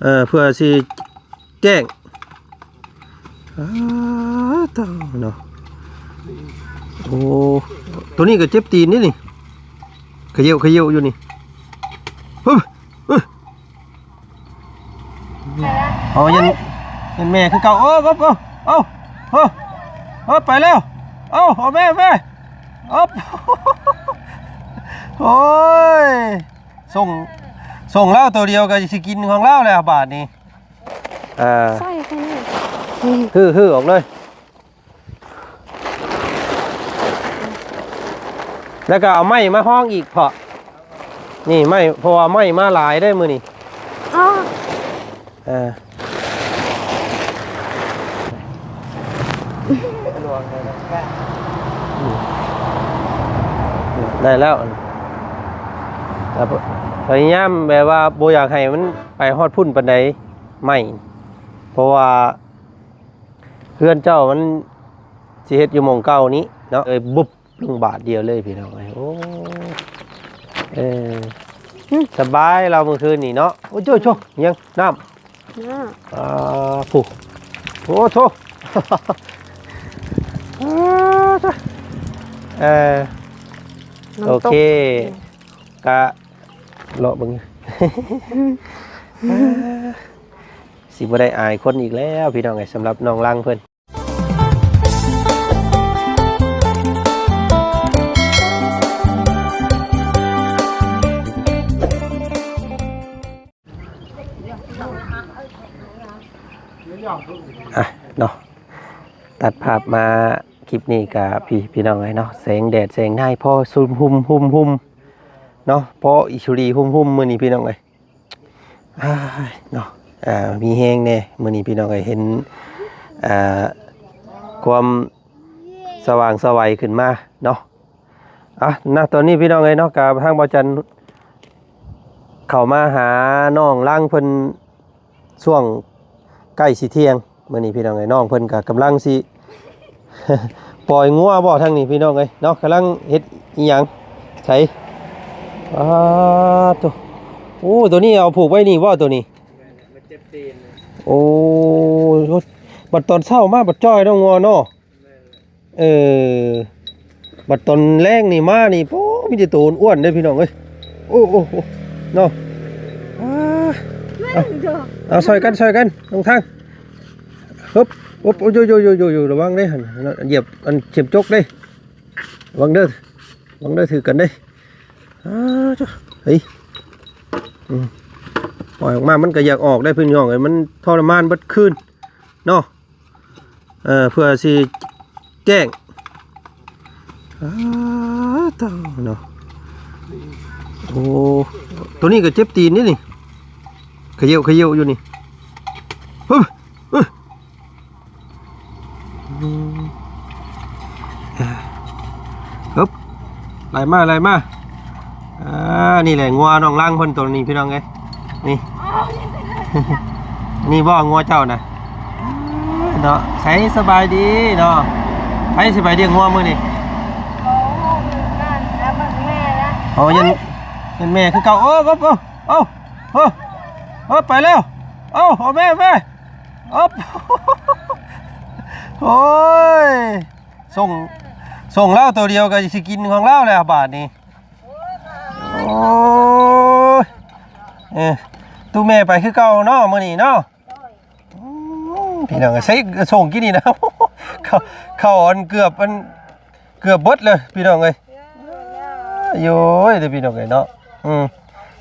ເອີ ເພື່ອຊິແຈ້ງ ອ້າ ເນາະ. ໂອ້ ໂຕນີ້ກໍເຈັບຕີນນີ້ນີ້ ຂະເຍົາຂະເຍົາຢູ່ນີ້. ເຮີ້ຍ ເອີ ເອົາ ຍັນ ຍັນແມ່ຄືເກົ່າ. ເອີ ເອີ ເອີ ເອີ ເອີ ໄປແລ້ວ. ເອົາ ເອົາ ແມ່ ແມ່ ເອົາ. ໂອ້ຍ ສົ່ງ ສົ່ງລາວໂຕດຽວກໍຊິກິນຂອງລາວແລ້ວບາດນີ້. ເອີ ໃສ່ຂ້າງນີ້ ຮື ຮືອອກເລີຍ. ແລ້ວກໍເອົາໄມ້ມາຮອງອີກເພາະ ນີ້ໄມ້ ເພາະວ່າໄມ້ມາຫຼາຍເດ້ມື້ນີ້. ອໍ ເອີ ໄດ້ແລ້ວ. ແຕ່ພະຍາຍາມແບບວ່າບໍ່ຢາກໃຫ້ມັນໄປຮອດພຸ້ນປານໃດ ໄມ້ ເພາະວ່າ ເຮືອນເຈົ້າມັນຊິເຮັດຢູ່ໝ່ອງເກົ່ານີ້ເນາະ ເອີຍ ບຸບລົງບາດດຽວເລີຍພີ່ນ້ອງເອີຍ. ໂອ້ ເອີ ອືມ ສະບາຍລາວມື້ຄືນນີ້ເນາະ. ໂອ້ໂຈໂຈ ຫຍັງ ນ້ຳ ນ້ຳ ອ່າ ຜູ້ ໂອ້ໂທ ອ່າ ໂຕ ເອີ ນ້ຳຕົກ ໂອເຄ ກະເລາະເບິ່ງ ຊິບໍ່ໄດ້ອາຍຄົນອີກແລ້ວພີ່ນ້ອງເອີຍ ສຳລັບນ້ອງລັງເພິ່ນ. ອ່ະ ເນາະ ຕັດພາບມາຄລິບນີ້ກະ ພີ່ ພີ່ນ້ອງເອີຍເນາະ ແສງແດດແສງນາຍພໍຊຸມຮຸ່ມ ຮຸ່ມໆ ເນາະ ພໍອີ່ສຸລີຮຸ່ມໆ ມື້ນີ້ພີ່ນ້ອງເອີຍ. ອ້າຍ ເນາະ ອ່າ ມີແຮງແດ່ມື້ນີ້ພີ່ນ້ອງເອີຍ ເຫັນ ອ່າ ຄວາມສະຫວ່າງສະໄຫວຂຶ້ນມາເນາະ. ອ່ະ ນະ ຕອນນີ້ພີ່ນ້ອງເອີຍເນາະ ກະທາງບ່າວຈັນເຂົ້າມາຫານ້ອງລັງເພິ່ນຊ່ວງໃກ້ຊິທ່ຽງ ມື້ນີ້ພີ່ນ້ອງເອີຍ ນ້ອງເພິ່ນກໍກຳລັງຊິ ປ່ອຍງົວບໍ່ທາງນີ້ພີ່ນ້ອງເອີຍເນາະ ກຳລັງເຮັດອີ່ຫຍັງໃສ. ອ້າໂຕ ໂອ້ ໂຕນີ້ເອົາຜູກໄວ້ນີ້ບໍ່ໂຕນີ້? ໂອ້ ບັດຕອນເຊົ້າມາບັດຈ່ອຍເນາະ ງົວເນາະ. ເອີ ບັດຕອນແລງນີ້ມານີ້ ໂອ້ ມີແຕ່ໂຕອ້ວນໆເດ້ພີ່ນ້ອງເອີຍ. ໂອ້ ໂອ້ ໂອ້ ເນາະ ອ່າ ເອົາ ເອົາ ຊ່ອຍກັນ ຊ່ອຍກັນ ນ້ອງທາງ ຮຶບ ໂອ້ ໂອ້ ໂຢ ໂຢ ໂຢ ໂຢ ໂຢ ລະວັງເດ້ຫັ້ນ ຢຽບອັນເຂັມຈົກເດ້ ລະວັງເດີ ລະວັງເດີ ຖືກັນເດ້. ອ້າ ເຮີ້ຍ ອືມ ປ່ອຍອອກມາມັນກໍຢາກອອກໄດ້ພີ່ນ້ອງເອີຍ ມັນທໍລະມານເບິດຄືນເນາະ. ເອີ ເພື່ອຊິແຈ້ງ ອ້າ ເນາະ ໂອ້ ໂຕນີ້ກໍເຈັບຕີນນີ້ນີ້ ຂະເຍົາຂະເຍົາຢູ່ນີ້ ຮຶບ ອື ອືມ ອ່າ ຮຶບ ໄລ່ມາ ໄລ່ມາ. ອ່າ ນີ້ແຫຼະງົວນ້ອງລັງເພິ່ນໂຕນີ້ພີ່ນ້ອງເອີຍ ນີ້ ນີ້ບໍ່ງົວເຈົ້ານະ ເນາະ. ໃສ ສະບາຍດີເນາະ ໃຜຊິໄປລ້ຽງງົວມື້ນີ້? ໂອ້ ຍັນ ຍັນແມ່ຄືເກົ່າ. ໂອ້ ໂອ້ ໂອ້ ໂອ້ ໂອ້ ໄປແລ້ວ. ເອົາ ເອົາແມ່ ແມ່ ເອົາ ໂອ້ຍ ສົ່ງ ສົ່ງລາວໂຕດຽວກໍຊິກິນຂອງລາວແລ້ວບາດນີ້. ໂອ້ຍ ເອີ ຕູ້ແມ່ໄປຄືເກົ່າເນາະ ມື້ນີ້ເນາະ. ອືມ ພີ່ນ້ອງເອີຍ ໃສ່ສົ່ງກິນນີ້ນະ ເຂົ້າ ເຂົ້າອັນເກືອບ ອັນເກືອບເບິດເລີຍພີ່ນ້ອງເອີຍ. ໂອ້ຍ ເດີພີ່ນ້ອງເອີຍເນາະ ອືມ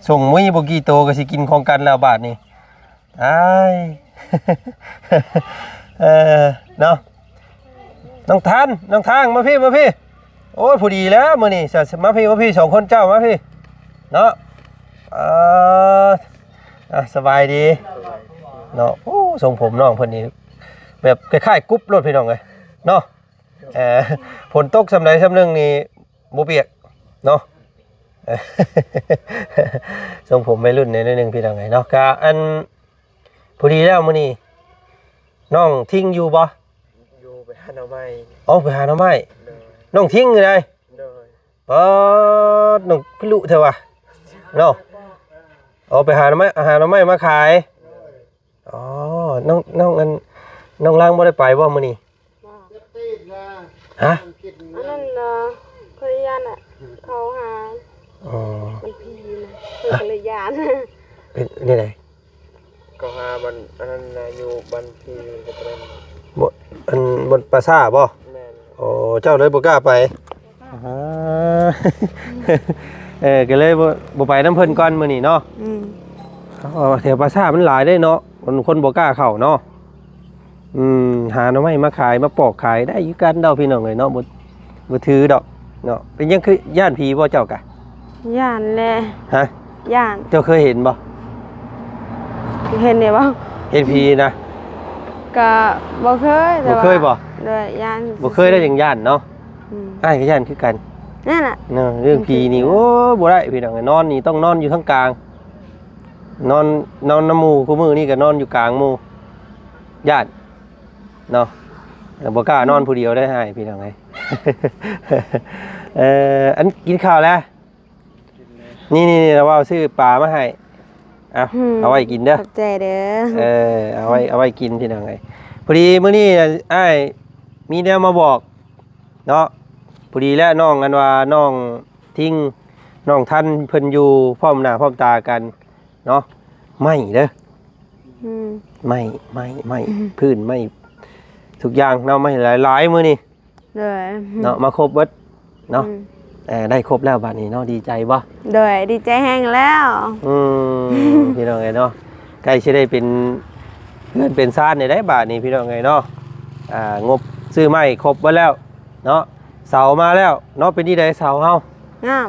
ສົ່ງມື້ບໍ່ກີ່ໂຕກໍຊິກິນຂອງກັນແລ້ວບາດນີ້. ອ້າຍ ເອີ ເນາະ ນ້ອງທານ ນ້ອງທາງ ມາພີ້ ມາພີ້. ໂອ້ຍ ພໍດີແລ້ວມື້ນີ້ ມາພີ້ ມາພີ້ ສອງຄົນເຈົ້າ ມາພີ້ເນາະ. ເອີ ອ່ະ ສະບາຍດີເນາະ. ໂອ້ ຊົງຜົມນ້ອງເພິ່ນນີ້ ແບບຄ້າຍໆກຸບໂລດ ພີ່ນ້ອງເອີຍເນາະ. ເອີ ຝົນຕົກສ່ຳໃດສ່ຳໜຶ່ງນີ້ບໍ່ປຽກເນາະ. ຊົງຜົມໄວລຸ້ນແດ່ໜ້ອຍໜຶ່ງ ພີ່ນ້ອງເອີຍເນາະ. ກະອັນ ພໍດີແລ້ວມື້ນີ້ ນ້ອງທິງຢູ່ບໍ່? ຢູ່ ໄປຫາໜໍ່ໄມ້. ເອົາ ໄປຫາໜໍ່ໄມ້. ໂດຍ. ນ້ອງທິງຢູ່ໃດ? ໂດຍ. ປາດ ນ້ອງຄືລຸແທ້ວະເນາະ. ເອົາ ໄປຫາໜໍ່ໄມ້ ຫາໜໍ່ໄມ້ມາຂາຍ. ໂດຍ. ອໍ ນ້ອງ ນ້ອງອັນ ນ້ອງລາງບໍ່ໄດ້ໄປບໍ່ມື້ນີ້? ບໍ່ ຮະ? ອັນນັ້ນນະ ເຄີຍຢ້ານນະ ເຂົາຫາ ອໍ ມັນຜີນະ ເຂົາກໍເລີຍຢ້ານ. ເປັນແນວໃດ? ເຂົາຫາບ້ານ ອັນນັ້ນນະ ຢູ່ບ້ານຜີກະເຕັນ ບໍ່ ອັນ ບ່ອນປ່າຊ້າບໍ່? ແມ່ນ. ໂອ້ ເຈົ້າເລີຍບໍ່ກ້າໄປ? ອາ ເອີ ກໍເລີຍບໍ່ ບໍ່ໄປນຳເພິ່ນກ່ອນມື້ນີ້ເນາະ. ອືມ ເອົາ ແຖວປ່າຊ້າມັນຫຼາຍເດ້ເນາະ ຄົນ ຄົນບໍ່ກ້າເຂົ້າເນາະ. ອືມ ຫາໜໍ່ໄມ້ມາຂາຍ ມາປອກຂາຍໄດ້ຄືກັນດອກ ພີ່ນ້ອງເອີຍເນາະ. ບໍ່ ບໍ່ຖືດອກເນາະ. ເປັນຫຍັງຄືຢ້ານຜີບໍ່ເຈົ້າກະ? ຢ້ານແຫຼະ. ຮະ? ຢ້ານ. ເຈົ້າເຄີຍເຫັນບໍ່? ເຫັນແດ່ບໍ່? ເຫັນຜີນະ? ກະບໍ່ເຄີຍ ແຕ່ວ່າ ບໍ່ເຄີຍບໍ່? ໂດຍ ຢ້ານ ບໍ່ເຄີຍໄດ້ຈັ່ງຢ້ານເນາະ. ອືມ ອ້າຍກໍຢ້ານຄືກັນ ນັ້ນລະເນາະ. ເລື່ອງຜີນີ້ ໂອ້ ບໍ່ໄດ້ ພີ່ນ້ອງເອີຍ. ນອນນີ້ຕ້ອງນອນຢູ່ທາງກາງ ນອນ ນອນນຳໝູ່ ຄູ່ມື້ນີ້ກໍນອນຢູ່ກາງໝູ່ ຢ້ານເນາະ. ບໍ່ກ້ານອນຜູ້ດຽວໄດ້ ອ້າຍ ພີ່ນ້ອງເອີຍ. ເອີ ອັນ ກິນເຂົ້າແລ້ວ? ນີ້ໆໆ ລາວເວົ້າຊື້ປາມາໃຫ້ ເອົາ ອືມ ເອົາໄວ້ກິນເດີ ຂອບໃຈເດີ. ເອີ ເອົາໄວ້ ເອົາໄວ້ກິນ ພີ່ນ້ອງເອີຍ. ພໍດີມື້ນີ້ອ້າຍມີແນວມາບອກເນາະ. ພໍດີແລ້ວ ນ້ອງ ອັນວ່າ ນ້ອງທິງ ນ້ອງທັນ ເພິ່ນຢູ່ພ້ອມໜ້າພ້ອມຕາກັນເນາະ. ໄມ້ເດີ ອືມ ໄມ້ ໄມ້ ໄມ້ ອືມ ພື້ນໄມ້ ທຸກຢ່າງເນາະ. ໄມ້ຫຼາຍໆ ມື້ນີ້ ໂດຍ ເນາະ ມາຄົບເບິດເນາະ. ອືມ ເອີ ໄດ້ຄົບແລ້ວບາດນີ້ເນາະ ດີໃຈບໍ່? ໂດຍ ດີໃຈແຮງແລ້ວ. ອືມ ພີ່ນ້ອງເອີຍເນາະ ໃກ້ຊິໄດ້ເປັນເຮືອນເປັນຊານໄດ້ບາດນີ້ ພີ່ນ້ອງເອີຍເນາະ. ອ່າ ງົບຊື້ໄມ້ຄົບເບິດແລ້ວເນາະ ເສົາມາແລ້ວເນາະ. ເປັນຈັ່ງໃດເສົາເຮົາ? ງາມ.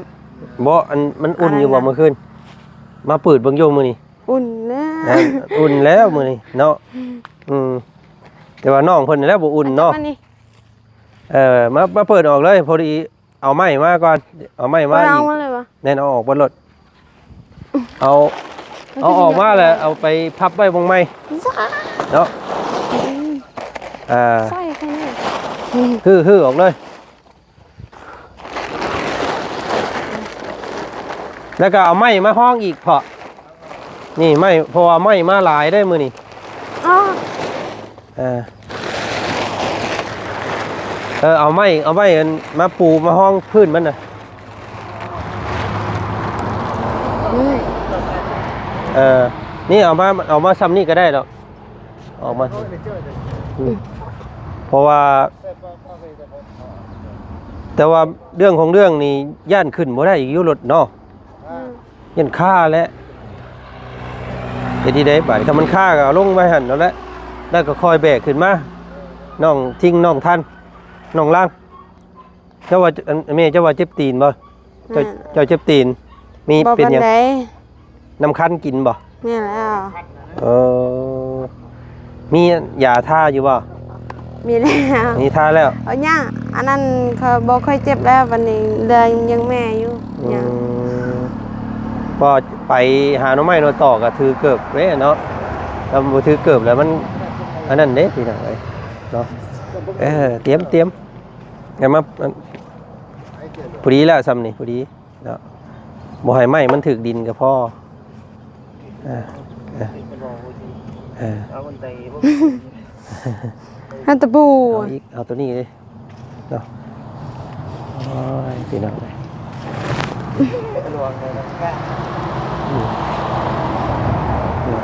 ບໍ່ ອັນ ມັນອຸ່ນຢູ່ບໍ່ມື້ຄືນ? ມາເປີດເບິ່ງຢູ່ມື້ນີ້. ອຸ່ນແລ້ວ ອຸ່ນແລ້ວມື້ນີ້ເນາະ. ອືມ ອືມ ແຕ່ວ່ານ້ອງເພິ່ນນີ້ແຫຼະບໍ່ອຸ່ນເນາະ. ອັນນີ້ ເອີ ມາ ມາເປີດອອກເລີຍ ພໍດີເອົາໄມ້ມາກ່ອນ ເອົາໄມ້ມາອີກ. ເອົາມາເລີຍບໍ່? ແມ່ນ ເອົາອອກເບິດໂລດ. ເອົາ ເອົາອອກມາແລ້ວເອົາໄປພັບໄວ້ໝ່ອງໃໝ່ເນາະ. ອືມ ອ່າ ໃສ່ແຄ່ນີ້ ຮື້ ຮື້ອອກເລີຍ. ແລ້ວກໍເອົາໄມ້ມາຮອງອີກເພາະ ນີ້ໄມ້ ເພາະວ່າໄມ້ມາຫຼາຍເດ້ມື້ນີ້. ອໍ ເອີ ເອີ ເອົາໄມ້ ເອົາໄມ້ອັນມາປູມາຮອງພື້ນມັນນະ. ອືມ ເອີ ນີ້ເອົາມາ ເອົາມາຊ່ຳນີ້ກໍໄດ້ດອກ. ອອກມາ ອືມ ເພາະວ່າ ແຕ່ວ່າເລື່ອງຂອງເລື່ອງນີ້ ຢ້ານຂຶ້ນບໍ່ໄດ້ຢູ່ລົດເນາະ. ອືມ ຢ້ານຄາແຫຼະ. ເຮັດຈັ່ງໃດບາດນີ້? ຖ້າມັນຄາກໍເອົາລົງໄວ້ຫັ້ນເອົາແຫຼະ ແລ້ວກໍຄ່ອຍແບກຂຶ້ນມາ. ນ້ອງທິງ ນ້ອງທັນ ນ້ອງລາງ ເຈົ້າວ່າ ອັນ ແມ່ເຈົ້າວ່າເຈັບຕີນບໍ່? ເຈົ້າ ແມ່ນ ເຈົ້າເຈັບຕີນ ມີ ບໍ່ ເປັນຫຍັງ? ປານໃດ ນ້ຳຄັນກິນບໍ່? ແມ່ນແລ້ວ. ເອີ ມີຢາທາຢູ່ບໍ່? ມີແລ້ວ ມີທາແລ້ວ. ເອີ ຍັງ ອັນນັ້ນຂ້ອຍບໍ່ຄ່ອຍເຈັບແລ້ວ ບັດນີ້ເລື່ອງຍັງແມ່ຢູ່. ອືມ ຍັງ ພໍໄປຫາໜໍ່ໄມ້ໜໍ່ຕໍກໍຖືເກີບເດ້ເນາະ. ຖ້າບໍ່ຖືເກີບແລ້ວມັນ ອັນນັ້ນເດ້ ພີ່ນ້ອງເອີຍເນາະ. ເອີ ຕຽມ ຕຽມ ເອົາມາ ພໍດີແລ້ວຊ່ຳນີ້ ພໍດີເນາະ. ບໍ່ໃຫ້ໄມ້ມັນຖືກດິນກໍພໍ. ເອີ ເອີ ເອີ ເອົາອັນໃດ ເອົາຕະປູ ເອົາອີກ ເອົາຕົວນີ້ເລີຍເນາະ. ໂອ້ຍ ພີ່ນ້ອງເອີຍ ອືມ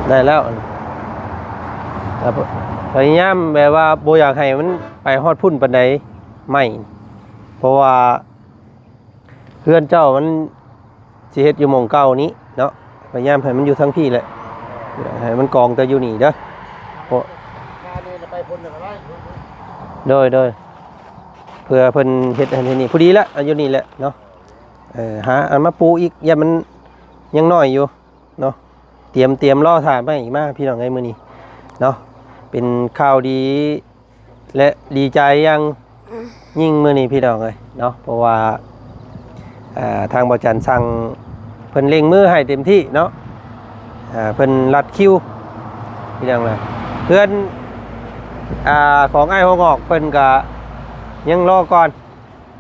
ໄດ້ແລ້ວ. ພະຍາຍາມແບບວ່າບໍ່ຢາກໃຫ້ມັນໄປຮອດພຸ້ນປານໃດ ໄມ້ ເພາະວ່າ ເຮືອນເຈົ້າມັນຊິເຮັດຢູ່ໝ່ອງເກົ່ານີ້ເນາະ ພະຍາຍາມໃຫ້ມັນຢູ່ທາງພີ້ແຫຼະ ໃຫ້ມັນກອງແຕ່ຢູ່ນີ້ເດີ. ໂດຍ ໂດຍ ເພື່ອເພິ່ນເຮັດອັນນີ້ ພໍດີແຫຼະ ຢູ່ນີ້ແຫຼະເນາະ. ເອີ ຫາອັນມາປູອີກ ຢ້ານມັນຍັງນ້ອຍຢູ່ເນາະ. ຕຽມ ຕຽມລໍຖ້າໄມ້ມາ ພີ່ນ້ອງເອີຍ ມື້ນີ້ເນາະ ເປັນຂ່າວດີ ແລະ ດີໃຈຢ່າງ ອືມ ຍິ່ງມື້ນີ້ພີ່ນ້ອງເອີຍເນາະ ເພາະວ່າ ເອີ ທາງບໍ່ຈັນສັ່ງ ເພິ່ນເລັ່ງມືໃຫ້ເຕັມທີ່ເນາະ ເອີ ເພິ່ນລັດຄິວ ພີ່ນ້ອງເອີຍ. ເຮືອນ ອ່າ ຂອງອ້າຍຫົວງອກເພິ່ນກະຍັງລໍກ່ອນ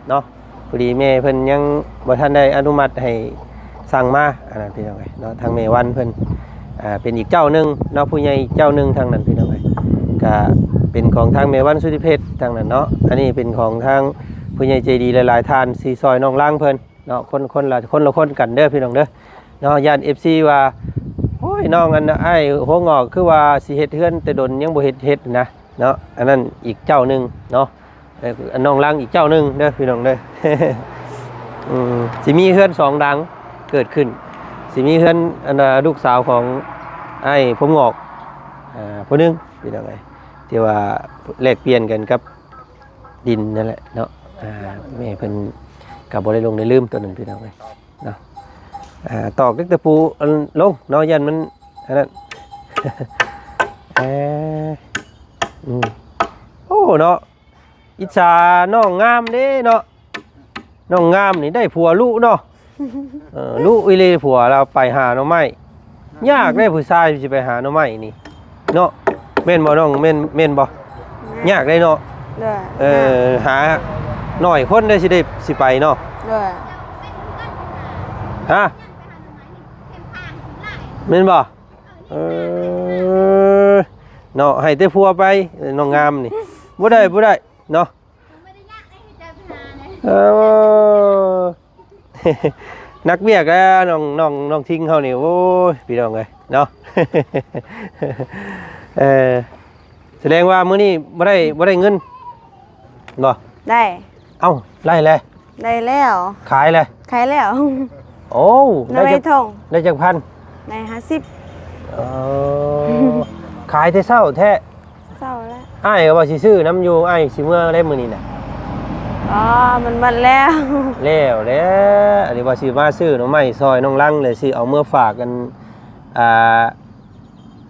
ເນາະ ພໍດີແມ່ເພິ່ນຍັງບໍ່ທັນໄດ້ອະນຸມັດໃຫ້ສັ່ງມາ ອັນນັ້ນພີ່ນ້ອງເອີຍເນາະ ທາງແມ່ວັນເພິ່ນ ອ່າ ເປັນອີກເຈົ້າໜຶ່ງເນາະ ຜູ້ໃຫຍ່ອີກເຈົ້າໜຶ່ງທາງນັ້ນ ພີ່ນ້ອງເອີຍ. ກະເປັນຂອງທາງແມ່ວັນ ສຸທິເພັດ ທາງນັ້ນເນາະ. ອັນນີ້ເປັນຂອງທາງຜູ້ໃຫຍ່ໃຈດີຫຼາຍໆທ່ານ ທີ່ຊ່ອຍນ້ອງລາງເພິ່ນເນາະ. ຄົນ ຄົນລະ ຄົນລະຄົນກັນເດີ ພີ່ນ້ອງເດີເນາະ. ຢ້ານເອັຟຊີວ່າ ໂອ້ຍ ນ້ອງອັນ ອ້າຍຫົວງອກ ຄືວ່າຊິເຮັດເຮືອນແຕ່ດົນ ຍັງບໍ່ເຮັດ ເຮັດນະ ເນາະ. ອັນນັ້ນອີກເຈົ້າໜຶ່ງເນາະ. ເອີ ນ້ອງລັງອີກເຈົ້າໜຶ່ງເດີພີ່ນ້ອງເດີ. ອືມ ຊິມີເຮືອນສອງຫຼັງເກີດຂຶ້ນ ຊິມີເຮືອນ ອັນ ລູກສາວຂອງອ້າຍຜົມງອກ ອ່າ ຜູ້ໜຶ່ງ ພີ່ນ້ອງເອີຍ ທີ່ວ່າແລກປ່ຽນກັນກັບດິນນັ້ນແຫຼະເນາະ. ອ່າ ແມ່ເພິ່ນກໍບໍ່ໄດ້ລົງໄດ້ລືມຕົວນັ້ນ ພີ່ນ້ອງເອີຍ. ເນາະ ອ່າ ຕອກເຫຼັກຕະປູອັນລົງເນາະ ຢ້ານມັນອັນນັ້ນ. ເອີ ອືມ ໂອ້ ເນາະ ອິດສານ້ອງງາມເດ້ເນາະ. ນ້ອງງາມນີ້ໄດ້ຜົວລຸເນາະ. ເອີ ລຸອີ່ຫຼີ ຜົວລາວໄປຫາໜໍ່ໄມ້. ຍາກເດ້ຜູ້ຊາຍຊິໄປຫາໜໍ່ໄມ້ນີ້ເນາະ. ແມ່ນບໍ່ນ້ອງ? ແມ່ນ ແມ່ນບໍ່? ຍາກເດ້ເນາະ. ເອີ ຫາໜ້ອຍຄົນເດ້ຊິໄດ້ ຊິໄປເນາະ. ຮະ ແມ່ນບໍ່? ເອີ ເນາະ ໃຫ້ແຕ່ຜົວໄປ ນ້ອງງາມນີ້ ບໍ່ໄດ້ ບໍ່ໄດ້ເນາະ. ເອີ ໜັກວຽກແລ້ວ ນ້ອງ ນ້ອງ ນ້ອງທິງເຮົານີ້ ໂອ້ຍ ພີ່ນ້ອງເອີຍເນາະ. ເອີ ສະແດງວ່າມື້ນີ້ບໍ່ໄດ້ ບໍ່ໄດ້ເງິນບໍ່? ໄດ້. ເອົ້າ ໄດ້ແລ້ວ? ໄດ້ແລ້ວ. ຂາຍແລ້ວ? ຂາຍແລ້ວ. ໂອ້ ໄດ້ຈັກ ໄດ້ຈັກພັນ? ໄດ້ຫ້າສິບ. ເອີ ຂາຍແຕ່ເຊົ້າແທ້. ເຊົ້າແລ້ວ. ອ້າຍກໍວ່າຊິຊື້ນຳຢູ່ ອ້າຍຊິເມືອໄດ້ມື້ນີ້ນະ. ອໍ ມັນໝົດແລ້ວ. ແລ້ວແຫຼະ ອັນນີ້ວ່າຊິມາຊື້ໜໍ່ໄມ້ຊ່ອຍນ້ອງລັງ ແລະຊິເອົາເມືອຝາກອັນ ອ່າ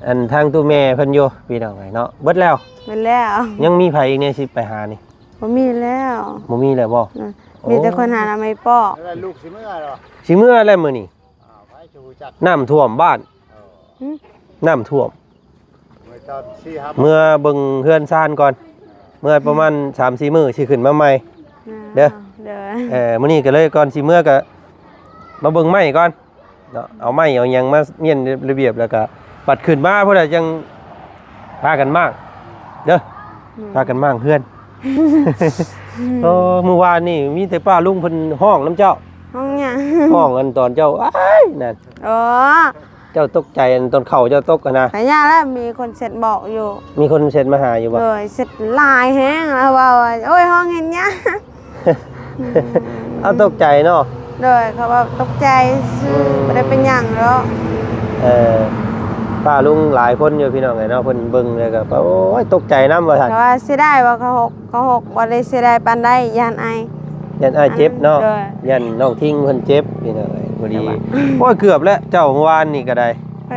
ອັນທາງຕູ້ແມ່ເພິ່ນຢູ່ ພີ່ນ້ອງເອີຍເນາະ. ເບິດແລ້ວ? ເບິດແລ້ວ. ຍັງມີໃຜອີກແດ່ຊິໄປຫານີ້? ບໍ່ມີແລ້ວ. ບໍ່ມີແລ້ວບໍ່? ເອີ ໂອ້ ມີແຕ່ຄົນຫາໜໍ່ໄມ້ເປາະ. ແລ້ວລູກຊິເມືອແລ້ວ? ຊິເມືອແລ້ວມື້ນີ້. ອ້າວ ໃຜຈະຮູ້ຈັກ? ນ້ຳຖ້ວມບ້ານ. ເອີ ຫຶ? ນ້ຳຖ້ວມ. ເມື່ອເບິ່ງເຮືອນຊານກ່ອນ ເມື່ອປະມານສາມສີ່ມື້ຊິຂຶ້ນມາໃໝ່ເດີ. ເອີ ມື້ນີ້ກໍເລີຍ ກ່ອນຊິເມືອກໍມາເບິ່ງໄມ້ກ່ອນເນາະ ເອົາໄມ້ເອົາຫຍັງມາມ້ຽນລະບຽບ ແລ້ວກໍບັດຂຶ້ນມາພຸ້ນລະຈັ່ງພາກັນມ້າງເດີ. ພາກັນມ້າງເຮືອນ. ໂອ້ ມື້ວານນີ້ມີແຕ່ປ້າລຸງເພິ່ນຮ້ອງນຳເຈົ້າ. ຮ້ອງຫຍັງ? ຮ້ອງອັນຕອນເຈົ້າ ອ້າຍ ນັ້ນ. ອໍ ເຈົ້າຕົກໃຈອັນຕອນເຂົ້າເຈົ້າຕົກຫັ້ນນະ. ກະຢ່າແລ້ວ ມີຄົນແຊັດບອກຢູ່. ມີຄົນແຊັດມາຫາຢູ່ບໍ່? ໂດຍ ແຊັດຫຼາຍແຮງ ລາວເວົ້າວ່າ ໂອ້ຍ ຮ້ອງເຮັດຫຍັງ? ເອົາ ຕົກໃຈເນາະ. ໂດຍ ເຂົາເວົ້າຕົກໃຈຊື່ ອືມ ບໍ່ໄດ້ເປັນຫຍັງດອກ. ເອີ ປ້າລຸງຫຼາຍຄົນຢູ່ ພີ່ນ້ອງເອີຍເນາະ ເພິ່ນເບິ່ງແລ້ວກໍ ໂອ້ຍ ຕົກໃຈນຳວ່າຊັ້ນ. ແຕ່ວ່າເສຍດາຍວ່າເຂົາ ເຂົາຫົກບໍ່ໄດ້ເສຍດາຍປານໃດ ຢ້ານອ້າຍ ຢ້ານອ້າຍເຈັບເນາະ. ໂດຍ ຢ້ານນ້ອງທິງເພິ່ນເຈັບ ພີ່ນ້ອງເອີຍ. ພໍດີ ໂອ້ຍ ເກືອບແລ້ວເຈົ້າ ເມື່ອວານນີ້ກໍໄດ້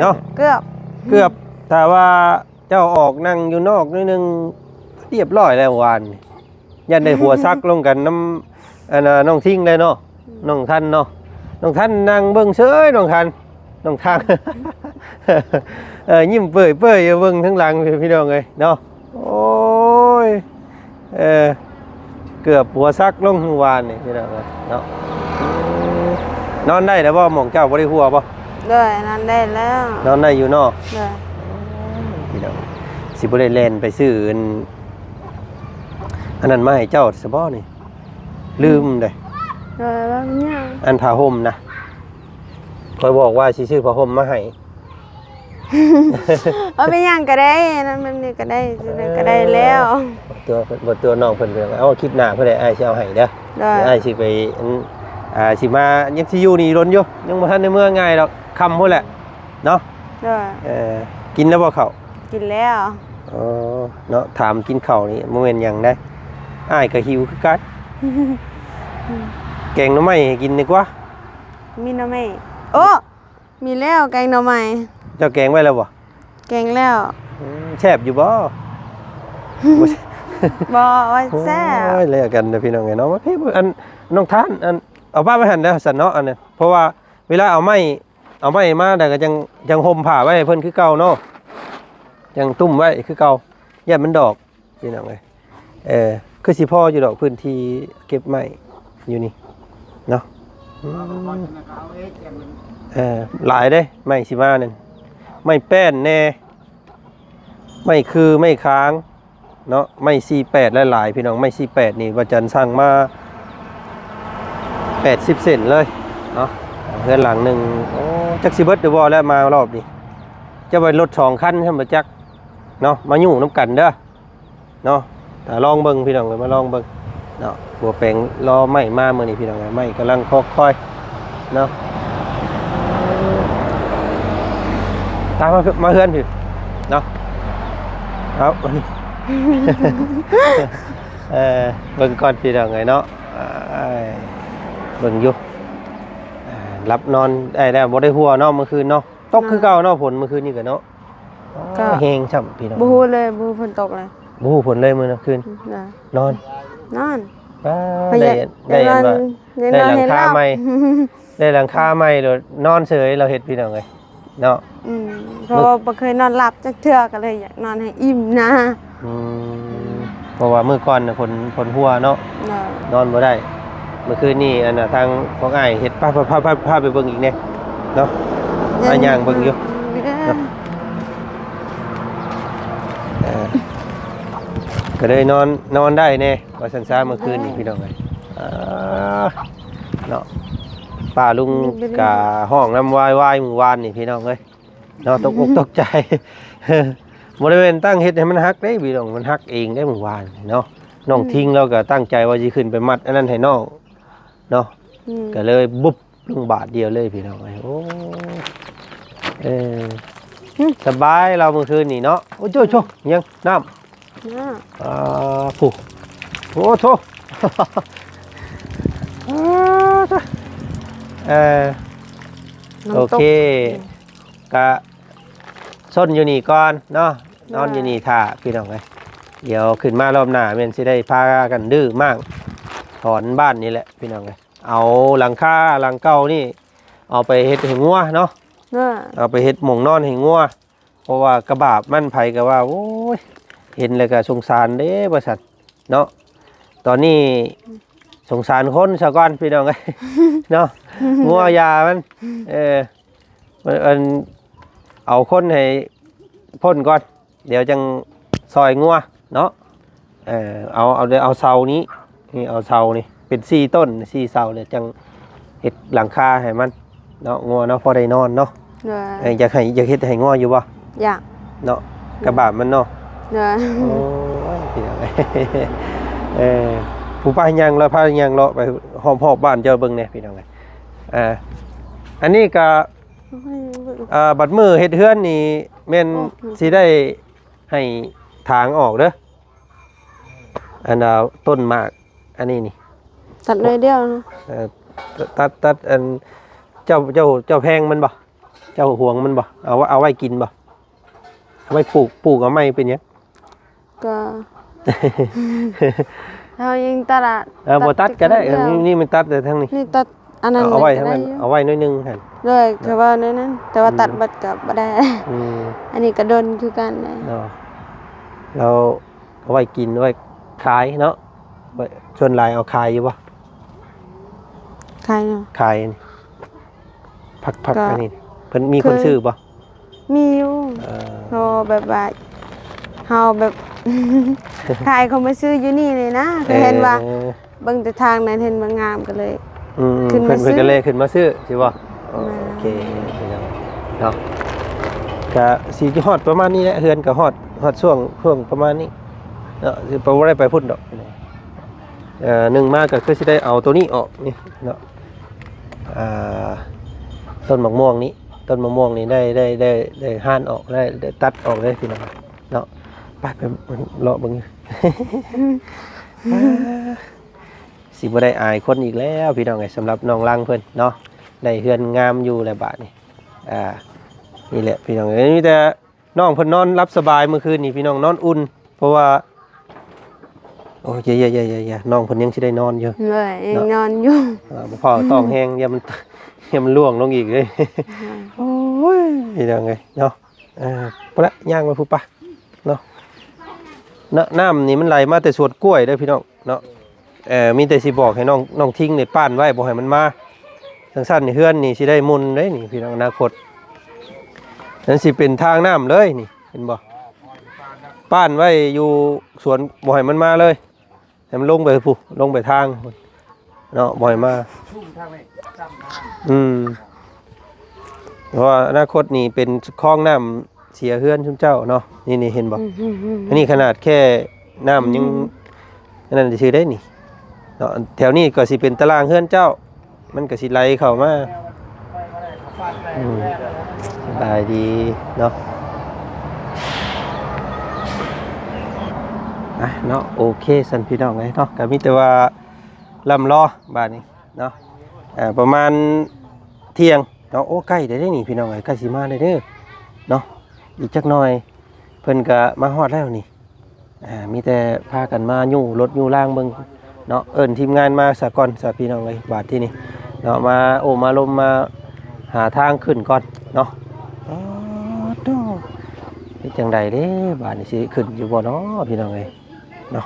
ເນາະ. ເກືອບ ເກືອບ ຖ້າວ່າເຈົ້າອອກນັ່ງຢູ່ນອກໜ້ອຍໜຶ່ງ ຮຽບຮ້ອຍແລ້ວເມື່ອວານນີ້. ຢ້ານໄດ້ຫົວສັກລົງກັນນຳ ອັນນ່າ ນ້ອງທິງໄດ້ເນາະ. ອືມ ນ້ອງທັນເນາະ ນ້ອງທັນນັ່ງເບິ່ງເຊີຍ ນ້ອງທັນ ນ້ອງທັນ ເອີ ຍິ້ມເປີຍໆຢູ່ເບິ່ງທາງຫຼັງ ພີ່ນ້ອງເອີຍເນາະ. ໂອ້ຍ ເອີ ເກືອບຫົວສັກລົງມື້ວານນີ້ ພີ່ນ້ອງເອີຍເນາະ. ນອນໄດ້ແລ້ວບໍ່? ໝ່ອງເຈົ້າບໍ່ໄດ້ຫົວບໍ່? ໂດຍ ນອນໄດ້ແລ້ວ. ນອນໄດ້ຢູ່ເນາະ. ໂດຍ ພີ່ນ້ອງ ຊິບໍ່ໄດ້ແລ່ນໄປຊື້ອັນ ອັນນັ້ນມາໃຫ້ເຈົ້າຊະບໍ່ນີ້? ລືມເດ້. ເອີ ວ່າຫຍັງ? ອັນຜ້າຫົ່ມນະ ຂ້ອຍບອກວ່າຊິຊື້ຜ້າຫົ່ມມາໃຫ້. ເອີ ເປັນຫຍັງກໍໄດ້ ອັນນັ້ນແບບນີ້ກໍໄດ້ ຈັ່ງໃດກໍໄດ້ແລ້ວ. ເອີ ບໍ່ຕົວະ ບໍ່ຕົວະນ້ອງເພິ່ນ. ເອົາ ຄລິບໜ້າເພິ່ນ ອ້າຍຊິເອົາໃຫ້ເດີ. ໂດຍ ດຽວອ້າຍຊິໄປ ອັນ ອ່າ ຊິມາ ຍັງຊິຢູ່ນີ້ດົນຢູ່ ຍັງບໍ່ທັນໄດ້ເມືອງ່າຍດອກ ຄ່ຳພຸ້ນແຫຼະເນາະ. ໂດຍ ເອີ ກິນແລ້ວບໍ່ເຂົ້າ? ກິນແລ້ວ. ອໍ ເນາະ ຖາມກິນເຂົ້ານີ້ບໍ່ແມ່ນຫຍັງໃດ ອ້າຍກໍຫິວຄືກັນ. ແກງໜໍ່ໄມ້ໃຫ້ກິນດີກວ່າ. ມີໜໍ່ໄມ້? ໂອ້ ມີແລ້ວ ແກງໜໍ່ໄມ້. ເຈົ້າແກງໄວ້ແລ້ວບໍ່? ແກງແລ້ວ. ອືມ ແຊບຢູ່ບໍ່? ບໍ່ ວ່າແຊບ. ໂອ້ຍ ແລ້ວກັນເດີ ພີ່ນ້ອງເອີຍເນາະ. ມາພີ້ ອັນ ນ້ອງທ່ານ ອັນ ເອົາປະໄວ້ຫັ້ນເດີ ຊັ້ນເນາະ. ອັນນັ້ນ ເພາະວ່າເວລາເອົາໄມ້ ເອົາໄມ້ມາແລ້ວກໍຈັ່ງ ຈັ່ງຫົ່ມຜ້າໄວ້ໃຫ້ເພິ່ນຄືເກົ່າເນາະ ຈັ່ງຕຸ້ມໄວ້ຄືເກົ່າ ຢ້ານມັນດອກ ພີ່ນ້ອງເອີຍ. ເອີ ຄືຊິພໍຢູ່ດອກ ພື້ນທີ່ເກັບໄມ້ຢູ່ນີ້ເນາະ. ອືມ ເອີ ຫຼາຍເດ້ ໄມ້ຊິມານັ້ນ ໄມ້ແປ້ນແດ່ ໄມ້ຄື ໄມ້ຄາງເນາະ ໄມ້ສີ່ແປດຫຼາຍໆ ພີ່ນ້ອງ. ໄມ້ສີ່ແປດນີ້ວ່າຈັນສັ່ງມາແປດສິບເຊັນເລີຍເນາະ ເຮືອນຫຼັງໜຶ່ງ. ໂອ້ ຈັກຊິເບິດຫຼືບໍ່ແລ້ວ ມາຮອບນີ້ ຈະໄວ້ລົດສອງຄັນຊັ້ນບໍ່ຈັກເນາະ ມາຢູ່ນຳກັນເດີ. ເນາະ ຖ້າລອງເບິ່ງພີ່ນ້ອງເອີຍ ມາລອງເບິ່ງເນາະ. ບົວແປງລໍໄມ້ມາມື້ນີ້ພີ່ນ້ອງເອີຍ ໄມ້ກຳລັງຄອກຄອຍເນາະ. ຕາມມາ ມາເຮືອນພີ່ເນາະ. ເອົາ ເອີ ເບິ່ງກ່ອນພີ່ນ້ອງເອີຍເນາະ. ເອີຍ ເບິ່ງຢູ່ ເອີ ຫຼັບນອນໄດ້ແລ້ວ ບໍ່ໄດ້ຫົວເນາະ ມື້ຄືນເນາະ. ຕົກຄືເກົ່າເນາະ ຝົນມື້ຄືນນີ້ກໍເນາະ. ກໍ ແຮງຊ້ຳພີ່ນ້ອງ ບໍ່ຮູ້ເລີຍ ບໍ່ຮູ້ຝົນຕົກເລີຍ ບໍ່ຮູ້ຝົນເລີຍມື້ຄືນ. ນອນ ນອນ ໄດ້ ໄດ້ ໄດ້ຫຼັງຄາໃໝ່ ໄດ້ຫຼັງຄາໃໝ່ ແລ້ວນອນເສີຍ ລາວເຮັດພີ່ນ້ອງເອີຍເນາະ. ອືມ ເພາະວ່າບໍ່ເຄີຍນອນຫຼັບຈັກເທື່ອ ກໍເລີຍຢາກນອນໃຫ້ອີ່ມນະ. ອືມ ເພາະວ່າມື້ກ່ອນນະ ຝົນ ຝົນຫົວເນາະ ນອນບໍ່ໄດ້. ມື້ຄືນນີ້ ອັນນ່າ ທາງພວກອ້າຍເຮັດ ພາ ພາ ພາ ພາໄປເບິ່ງອີກແດ່ເນາະ. ໄປຍ່າງເບິ່ງຢູ່ເນາະ ເອີ ກໍເລີຍນອນ ນອນໄດ້ແດ່ວ່າຊັ້ນຊະ ມື້ຄືນນີ້ພີ່ນ້ອງເອີຍ. ເອີ ເນາະ ປ້າລຸງກະຮ້ອງນຳວາຍໆ ມື້ວານນີ້ພີ່ນ້ອງເອີຍ. ເນາະ ຕົກອົກຕົກໃຈ ບໍ່ໄດ້ແມ່ນຕັ້ງເຮັດໃຫ້ມັນຫັກເດ້ພີ່ນ້ອງ ມັນຫັກເອງເດ້ມື້ວານນີ້ເນາະ. ນ້ອງ ອືມ ທິງລາວກໍຕັ້ງໃຈວ່າຊິຂຶ້ນໄປມັດອັນນັ້ນໃຫ້ນ້ອງເນາະ. ອືມ ກໍເລີຍບຸບລົງບາດດຽວເລີຍພີ່ນ້ອງເອີຍ. ໂອ້ ເອີ ຫຶ ສະບາຍລາວມື້ຄືນນີ້ເນາະ. ໂອ້ໂຈໂຈ ຫຍັງ ນ້ຳ ນ້ຳ ອ່າ ຜູ້ ໂອ້ໂທ ອ່າ ເອີ ນ້ຳຕົກ ໂອເຄ ອືມ ກະຊົນຢູ່ນີ້ກ່ອນເນາະ ນອນຢູ່ນີ້ຖ້າພີ່ນ້ອງເອີຍ. ດຽວຂຶ້ນມາລອບໜ້າແມ່ນຊິໄດ້ພາກັນຮື້ມ້າງຖອນບ້ານນີ້ແຫຼະພີ່ນ້ອງເອີຍ. ເອົາຫຼັງຄາຫຼັງເກົ່ານີ້ເອົາໄປເຮັດໃຫ້ງົວເນາະ ເອົາໄປເຮັດໝ່ອງນອນໃຫ້ງົວ. ເພາະວ່າກະບາບມັນ ໃຜກໍວ່າ ໂອ້ຍ ເຫັນແລ້ວກໍສົງສານເດ້ວ່າຊັ້ນເນາະ. ຕອນນີ້ສົງສານຄົນຊະກ່ອນພີ່ນ້ອງເອີຍເນາະ ງົວຢາມັນ ເອີ ອັນ ເອົາຄົນໃຫ້ພົ້ນກ່ອນ ດຽວຈັ່ງຊ່ອຍງົວເນາະ. ເອີ ເອົາ ເອົາ ເອົາເສົານີ້ ນີ້ ເອົາເສົານີ້ເປັນສີ່ຕົ້ນ ສີ່ເສົາ ແລ້ວຈັ່ງເຮັດຫຼັງຄາໃຫ້ມັນເນາະ ງົວເນາະ ພໍໄດ້ນອນເນາະ. ເອີ ຢາກໃຫ້ ຢາກເຮັດໃຫ້ງົວຢູ່ບໍ່? ຢາກເນາະ ກະບາບມັນເນາະ. ໂອ້ຍ ພີ່ນ້ອງເອີຍ ເອີ ຜູ້ປ້າຍ່າງເລາະ ພາຍ່າງເລາະໄປຮອບໆ ບ້ານເຈົ້າເບິ່ງແດ່ພີ່ນ້ອງເອີຍ. ອ່າ ອັນນີ້ກະ ອ່າ ບັດມື້ເຮັດເຮືອນນີ້ແມ່ນ ໂອ້ ຊິໄດ້ໃຫ້ຖາງອອກເດີ. ອັນ ອ່າ ຕົ້ນໝາກອັນນີ້ນີ້ ຕັດໜ້ອຍດຽວເນາະ. ເອີ ຕັດ ຕັດ ອັນ ເຈົ້າ ເຈົ້າ ເຈົ້າແພງມັນບໍ່? ເຈົ້າຫວງມັນບໍ່? ເອົາ ເອົາໄວ້ກິນບໍ່? ເອົາໄວ້ປູກ ປູກເອົາໃໝ່ເປັນຫຍັງ? ກໍ ເຮົາຍັງຕະຫຼາດ ເອີ ບໍ່ຕັດກໍໄດ້. ເອີ ນີ້ ນີ້ມັນຕັດແຕ່ທາງນີ້ ນີ້ຕັດອັນນັ້ນ ເອົາໄວ້ທາງນັ້ນ ເອົາໄວ້ໜ້ອຍໜຶ່ງຫັ້ນ ໂດຍ ຄືວ່າແນວນັ້ນ ແຕ່ວ່າ ອືມ ຕັດເບິດກໍບໍ່ໄດ້. ອືມ ອັນນີ້ກໍດົນຄືກັນແຫຼະເນາະ. ແລ້ວເອົາໄວ້ກິນ ໄວ້ຂາຍເນາະ. ສ່ວນຫຼາຍເອົາຂາຍຢູ່ບໍ່? ຂາຍເນາະ ຂາຍ ຜັກ ຜັກ ກໍ ອັນນີ້ ເພິ່ນມີຄົນ ຄື ຊື້ບໍ່? ມີຢູ່ ເອີ ເພາະແບບວ່າເຮົາແບບ ຂາຍເຂົາມາຊື້ຢູ່ນີ້ເລີຍນະ ເອີ ກໍເຫັນວ່າເບິ່ງແຕ່ທາງນັ້ນເຫັນວ່າງາມກໍເລີຍ ອືມ ຂຶ້ນມາ ເພິ່ນ ເພິ່ນກໍເລີຍຂຶ້ນມາຊື້ ຊິບໍ່? ແມ່ນ ໂອເຄ ເນາະ ກະຊິຮອດປະມານນີ້ແຫຼະ ເຮືອນກໍຮອດ ຮອດຊ່ວງ ຊ່ວງປະມານນີ້ເນາະ ຊິບໍ່ໄດ້ໄປພຸ້ນດອກ. ເອີ ໜຶ່ງມາກໍຄືຊິໄດ້ເອົາໂຕນີ້ອອກນີ້ເນາະ ອ່າ ຕົ້ນໝາກມ່ວງນີ້ ຕົ້ນໝາກມ່ວງນີ້ໄດ້ ໄດ້ ໄດ້ ໄດ້ຮ້ານອອກ ໄດ້ ໄດ້ຕັດອອກເລີຍພີ່ນ້ອງເນາະ. ໄປ ໄປເລາະເບິ່ງຢູ່ ຊິບໍ່ໄດ້ອາຍຄົນອີກແລ້ວພີ່ນ້ອງເອີຍ ສຳລັບນ້ອງລັງເພິ່ນເນາະ ໄດ້ເຮືອນງາມຢູ່ແລ້ວບາດນີ້. ອ່າ ນີ້ແຫຼະພີ່ນ້ອງເອີຍ ມີແຕ່ ນ້ອງເພິ່ນນອນຫຼັບສະບາຍມື້ຄືນນີ້ພີ່ນ້ອງ ນອນອຸ່ນ ເພາະວ່າ ໂອ້ຍ ຢ່າໆໆໆ ນ້ອງເພິ່ນຍັງຊິໄດ້ນອນຢູ່ ເອີ ຍັງນອນຢູ່ ເນາະ ອ່າ ບໍ່ພໍຕ້ອງແຮງ ຢ່າມັນ ຢ່າມັນລ່ວງລົງອີກເດ້. ໂອ້ຍ ພີ່ນ້ອງເອີຍເນາະ ເອີ ພຸ້ນລະ ຍ່າງໄປພຸ້ນປະເນາະ. ນ້ຳນີ້ມັນໄຫຼມາແຕ່ສວນກ້ວຍເດີພີ່ນ້ອງ ເນາະ ເອີ ມີແຕ່ຊິບອກໃຫ້ນ້ອງ ນ້ອງທິງນີ້ປ້ານໄວ້ ບໍ່ໃຫ້ມັນມາ. ຈັ່ງຊັ້ນນີ້ເຮືອນນີ້ຊິໄດ້ມຸ່ນເດ້ນີ້ພີ່ນ້ອງ ອະນາຄົດ. ນັ້ນຊິເປັນທາງນ້ຳເລີຍນີ້ ເຫັນບໍ່? ປ້ານໄວ້ຢູ່ສວນ ບໍ່ໃຫ້ມັນມາເລີຍ ໃຫ້ມັນລົງໄປພຸ້ນ ລົງໄປທາງພຸ້ນເນາະ ບໍ່ໃຫ້ມາ. ອືມ ເພາະວ່າອະນາຄົດນີ້ເປັນຄອງນ້ຳເສຍເຮືອນຊຸມເຈົ້າເນາະ. ນີ້ໆ ເຫັນບໍ່? ອືມໆໆໆ ອັນນີ້ຂະໜາດແຄ່ນ້ຳຍັງ ອືມ ອັນນັ້ນຊື່ໄດ໋ນີ້ເນາະ. ແຖວນີ້ກໍຊິເປັນຕາລ່າງເຮືອນເຈົ້າ ມັນກໍຊິໄຫຼເຂົ້າມາ. ອືມ ສະບາຍດີເນາະ. ອ່ະເນາະ ໂອເຄຊັ້ນພີ່ນ້ອງເອີຍເນາະ ກໍມີແຕ່ວ່າລ່ຳລໍບາດນີ້ເນາະ. ອ່າ ປະມານທ່ຽງເນາະ. ໂອ້ ໃກ້ແລ້ວເດ້ນີ້ພີ່ນ້ອງເອີຍ ໃກ້ຊິມາແລ້ວເດີເນາະ. ອີກຈັກໜ່ອຍເພິ່ນກໍມາຮອດແລ້ວນີ້. ອ່າ ມີແຕ່ພາກັນມາຍູ້ລົດຍູ້ລາງເບິ່ງເນາະ. ເອີ້ນທີມງານມາສາກ່ອນສາພີ່ນ້ອງເອີຍ ບາດທີນີ້ເນາະ ມາໂອ້ມາລົມ ມາຫາທາງຂຶ້ນກ່ອນເນາະ. ອໍ ໂທ້ ເຮັດຈັ່ງໃດເດ້ ບາດນີ້ຊິຂຶ້ນຢູ່ບໍ່ເນາະ ພີ່ນ້ອງເອີຍເນາະ.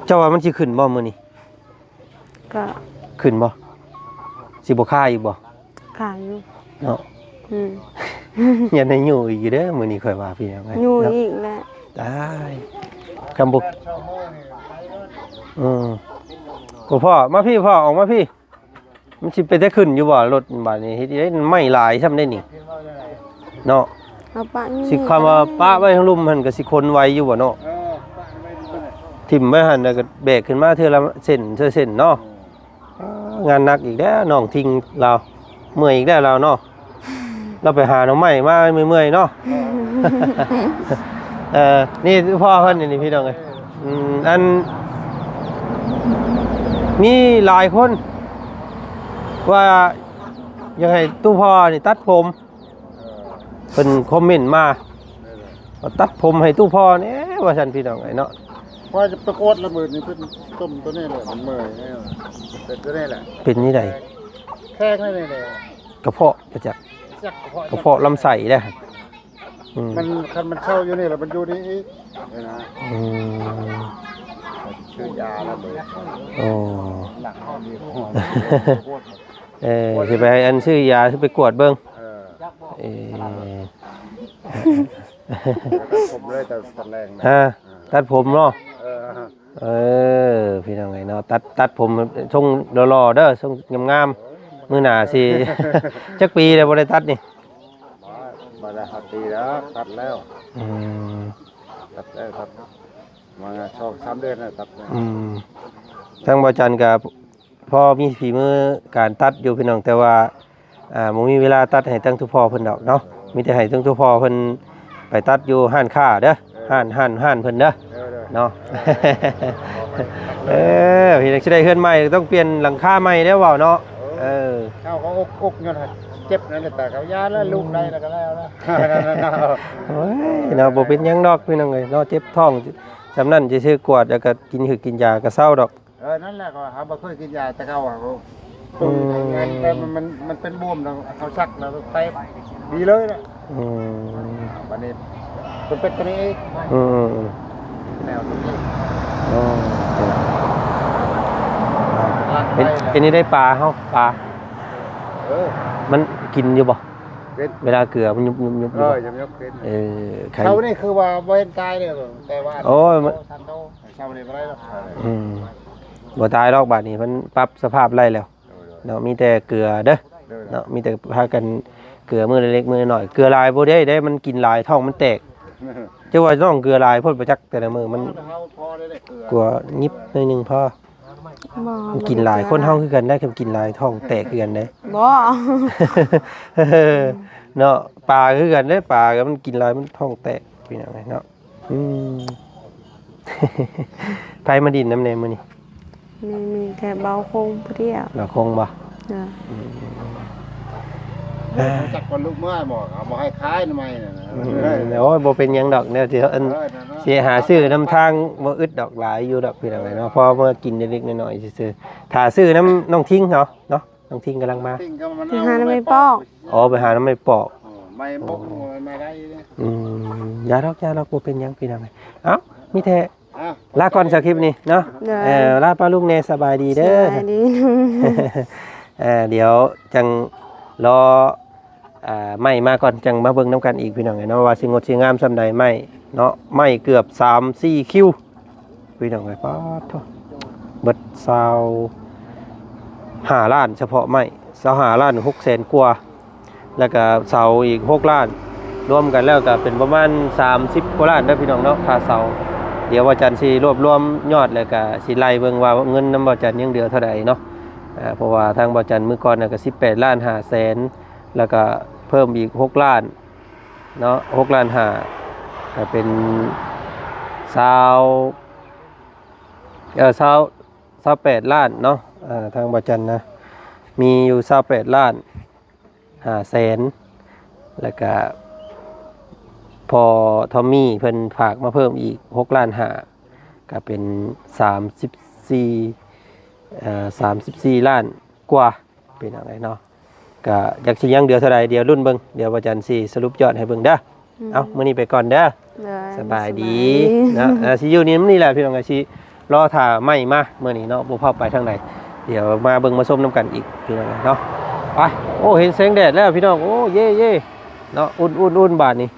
ເຈົ້າວ່າມັນຊິຂຶ້ນບໍ່ມື້ນີ້? ກໍຂຶ້ນບໍ່? ຊິບໍ່ຄາອີກບໍ່? ຄາຢູ່ເນາະ. ອືມ ຢ້ານໄດ້ຍູ້ອີກຢູ່ເດີ ມື້ນີ້ຂ້ອຍວ່າພີ່ນ້ອງເອີຍ ຍູ້ເນາະ ອີກແຫຼະ. ຕາຍ ຄຳບໍ່ ອືມ ໂອ້ ພໍ່ ມາພີ່ ພໍ່ ອອກມາພີ່. ມັນຊິເປັນຕາຂຶ້ນຢູ່ບໍ່ ລົດບາດນີ້ ເຮັດໄດ້ໄມ້ຫຼາຍຊ່ຳໄດ໋ນີ້ເນາະ. ເອົາປະຢູ່ ຊິ ນີ້ ຄຳວ່າ ກໍໄດ້ ປະໄວ້ທາງລຸ່ມຫັ້ນ ກໍຊິຂົນໄຫວຢູ່ບໍ່ເນາະ? ເອີ ປະໄວ້ຢູ່ຫັ້ນແຫຼະ ຖິ້ມໄວ້ຫັ້ນ ແລ້ວກໍແບກຂຶ້ນມາເທື່ອລະເສັ້ນ ເທື່ອເສັ້ນເນາະ. ເອີ ອ່າ ງານໜັກອີກແລ້ວ ນ້ອງທິງລາວ ເມື່ອຍອີກແລ້ວລາວເນາະ. ລາວໄປຫາໜໍ່ໄມ້ມາເມື່ອຍໆເນາະ. ເອີ ນີ້ພໍ່ເພິ່ນນີ້ພີ່ນ້ອງເອີຍ. ອືມ ອັນ ມີຫຼາຍຄົນວ່າຢາກໃຫ້ຕູ້ພໍ່ນີ້ຕັດຜົມ ເພິ່ນຄອມເມັນມາ ຕັດຜົມໃຫ້ຕູ້ພໍ່ແດ່ວ່າຊັ້ນ ພີ່ນ້ອງເອີຍເນາະ. ວ່າຈະໄປກວດລະມື້ນີ້ ເພິ່ນຕົ້ມໂຕນີ້ແຫຼະ ມັນເມື່ອຍແລ້ວ ເປັນໂຕນີ້ແຫຼະ. ເປັນຈັ່ງໃດ? ແຂງແລ້ວນີ້ແຫຼະ ກະເພາະ ປະຈັກ ຈັກກະເພາະ ກະເພາະລຳໄສ້ເດ້. ອືມ ມັນ ຄັນມັນເຊົາຢູ່ນີ້ແລ້ວ ມັນຢູ່ນີ້ອີກນີ້ນະ. ອືມ ຊື້ຢາລະເບີດ. ໂອ້ ເອີ ຊິໄປອັນຊື້ຢາ ຊິໄປກວດເບິ່ງ. ເອີ ເອີ ຕັດຜົມເລີຍ ແຕ່ຕອນແລງນະ. ຮະ ຕັດຜົມເນາະ. ເອີ ເອີ ພີ່ນ້ອງເອີຍເນາະ ຕັດ ຕັດຜົມຊົງຫຼໍ່ໆເດີ ຊົງງາມໆ. ມື້ໜ້າຊິ ຈັກປີແລ້ວບໍ່ໄດ້ຕັດນີ້? ບໍ່ ບໍ່ໄດ້ ຫ້າປີແລ້ວ ຕັດແລ້ວ. ອືມ ຕັດແລ້ວ ຕັດມາສອງສາມເດືອນແລ້ວ ຕັດແລ້ວ. ອືມ ທາງບໍ່ຈັນກໍພໍມີຝີມືການຕັດຢູ່ ພີ່ນ້ອງ ແຕ່ວ່າ ອ່າ ບໍ່ມີເວລາຕັດໃຫ້ທັງຕູ້ພໍ່ເພິ່ນດອກເນາະ. ມີແຕ່ໃຫ້ທັງຕູ້ພໍ່ເພິ່ນໄປຕັດຢູ່ຮ້ານຄ້າເດີ ເອີ ຮ້ານ ຮ້ານ ຮ້ານເພິ່ນເດີ ເອີ ເນາະ. ເອີ ພີ່ນ້ອງຊິໄດ້ເຮືອນໃໝ່ ຕ້ອງປ່ຽນຫຼັງຄາໃໝ່ແລ້ວເວົ້າເນາະ. ເອີ ເອີ ເຮົາກໍອົກ ອົກຍ້ອນເຈັບນັ້ນແຫຼະ ແຕ່ເຂົາຢ້ານແລ້ວ ລູກໄດ້ແລ້ວກໍແລ້ວແລ້ວ. ໂອ້ຍເນາະ ບໍ່ເປັນຫຍັງດອກ ພີ່ນ້ອງເອີຍເນາະ. ເຈັບທ້ອງຊ່ຳນັ້ນ ຊິຊື້ກວດ ແລ້ວກໍກິນ ຄື ກິນຢາກໍເຊົາດອກ. ເອີ ນັ້ນແຫຼະ ເຂົາ ເຮົາບໍ່ເຄີຍກິນຢາແຕ່ເກົ່າ ເຂົາ ອືມ ມັນ ມັນ ມັນເປັນບວມແລ້ວ ເຂົາສັກແລ້ວໄປດີເລີຍນະ. ອືມ ບັດນີ້ເປັນ ເປັນໂຕນີ້ອີກ. ອືມ ແນວໂຕນີ້. ອໍ ເປັນ ເປັນນີ້ໄດ້ປາເຮົາ ປາ ເອີ ມັນກິນຢູ່ບໍ່? ເປັນ ເວລາເກືອມັນຍຸບໆໆຢູ່ບໍ່? ເອີ ຍຸບໆ ເປັນ. ເອີ ໄຂ່ ເຂົານີ້ຄືວ່າບໍ່ເຫັນຕາຍເດ້ ແຕ່ວ່າ ໂອ້ຍ ມັນ ເຊົານີ້ບໍ່ໄດ້ດອກ. ອືມ ບໍ່ຕາຍດອກ ບາດນີ້ເພິ່ນປັບສະພາບໄດ້ແລ້ວ ໂດຍໆ ເນາະ. ມີແຕ່ເກືອເດີ ໂດຍໆ ເນາະ ມີແຕ່ພາກັນເກືອມື້ເລັກໆ ມື້ນ້ອຍ. ເກືອຫຼາຍບໍ່ໄດ້ເດ້ ມັນກິນຫຼາຍ ທ້ອງມັນແຕກ. ເຈົ້າວ່ານ້ອງເກືອຫຼາຍໂພດບໍ່ຈັກ ແຕ່ລະມື້ມັນ ເຮົາພໍໄດ້ເກືອ ກວ່າຫຍິບໜ້ອຍໜຶ່ງພໍ. ບໍ່ ມັນກິນຫຼາຍ ບໍ່ເກືອ ຄົນເຮົາຄືກັນໄດ໋ ຄັນກິນຫຼາຍທ້ອງແຕກຄືກັນເດ້. ບໍ່ ເນາະ ປາຄືກັນເດ້ ປາກໍມັນກິນຫຼາຍມັນທ້ອງແຕກ ພີ່ນ້ອງເນາະ. ອືມ ໃຜມາດິນນຳແດ່ມື້ນີ້? ມີ ມີແຕ່ບ່າວຄົງຜູ້ດຽວ. ບ່າວຄົງບໍ່? ເອີ ອືມ ເອີ ຈັກຄົນລູກເມື່ອຍບໍ່ ເອົາບໍ່ໃຫ້ຂາຍໜໍ່ໄມ້ນັ້ນນະ. ອືມ ໂອ້ຍ ບໍ່ເປັນຫຍັງດອກ ແນວທີ່ອັນ ເອີ ນັ້ນນະ ຊິຫາຊື້ນຳທາງບໍ່ອຶດດອກ ຫຼາຍຢູ່ດອກ ພີ່ນ້ອງເອີຍເນາະ. ພໍເມື່ອກິນເລັກໆ ນ້ອຍໆ ຊື່ໆ. ຖ້າຊື້ນຳນ້ອງທິງເຮົາເນາະ. ນ້ອງທິງກຳລັງມາ ທິງກໍມັນ ໄປຫາໜໍ່ໄມ້ປອກ. ອໍ ໄປຫາໜໍ່ໄມ້ປອກ. ເອີ ໄມ້ບົກ ໂອ້ ໄມ້ໄດ້ເດ້. ອືມ ຢ່າດອກ ຢ່າດອກ ບໍ່ເປັນຫຍັງ ພີ່ນ້ອງເອີຍ. ເອົ້າ ມີແຕ່ ອ່ະ ລາກ່ອນສຳລັບຄລິບນີ້ເນາະ. ໂດຍ ເອີ ລາປ້າລຸງແດ່ ສະບາຍດີເດີ. ສະບາຍດີ. ເອີ ດຽວຈັ່ງລໍ ອ່າ ໄມ້ມາກ່ອນ ຈັ່ງມາເບິ່ງນຳກັນອີກ ພີ່ນ້ອງເອີຍເນາະ ວ່າຊິງົດຊິງາມສ່ຳໃດ ໄມ້ເນາະ ໄມ້ເກືອບສາມສີ່ຄິວ ພີ່ນ້ອງເອີຍ ປາດໂທ້ ເບິດຊາວຫ້າລ້ານ ສະເພາະໄມ້ ຊາວຫ້າລ້ານຫົກແສນກວ່າ ແລ້ວກະເສົາອີກຫົກລ້ານ ລວມກັນແລ້ວກະເປັນປະມານສາມສິບກວ່າລ້ານເດີພີ່ນ້ອງເນາະ ຄ່າເສົາ. ດຽວບ່າວຈັນຊິລວບລວມຍອດ ແລ້ວກະຊິໄລ່ເບິ່ງວ່າເງິນນຳບ່າວຈັນຍັງເຫຼືອເທົ່າໃດເນາະ ເພາະວ່າທາງບ່າວຈັນມື້ກ່ອນນະກະສິບແປດລ້ານຫ້າແສນ ແລ້ວກະເພີ່ມອີກຫົກລ້ານເນາະ ຫົກລ້ານຫ້າ ກະເປັນຊາວ ເອີ ຊາວ ຊາວແປດລ້ານເນາະ ເອີ ທາງບ່າວຈັນນະ ມີຢູ່ຊາວແປດລ້ານຫ້າແສນ ແລ້ວກະພໍ່ທອມມີ່ເພິ່ນຝາກມາເພີ່ມອີກຫົກລ້ານຫ້າ ກະເປັນສາມສິບສີ່ ເອີ ສາມສິບສີ່ລ້ານກວ່າ ເປັນຈັ່ງໃດເນາະ ກະຈັກຊິຍັງເຫຼືອເທົ່າໃດ ດຽວລຸ້ນເບິ່ງ ດຽວບ່າວຈັນຊິສະຫຼຸບຍອດໃຫ້ເບິ່ງເດີ. ເອົ້າ ມື້ນີ້ໄປກ່ອນເດີ ສະບາຍດີເນາະ ຊິຢູ່ນີ້ນຳນີ້ແຫຼະ ພີ່ນ້ອງ ກະຊິລໍຖ້າໄມ້ມາມື້ນີ້ເນາະ ບໍ່ພາໄປທາງໃດ ດຽວມາເບິ່ງມາຊົມນຳກັນອີກ ພີ່ນ້ອງເນາະ ໄປ. ໂອ້ ເຫັນແສງແດດແລ້ວ ພີ່ນ້ອງ ໂອ້ ເຢ້ໆ ເນາະ ອຸ່ນໆໆ ບາດນີ້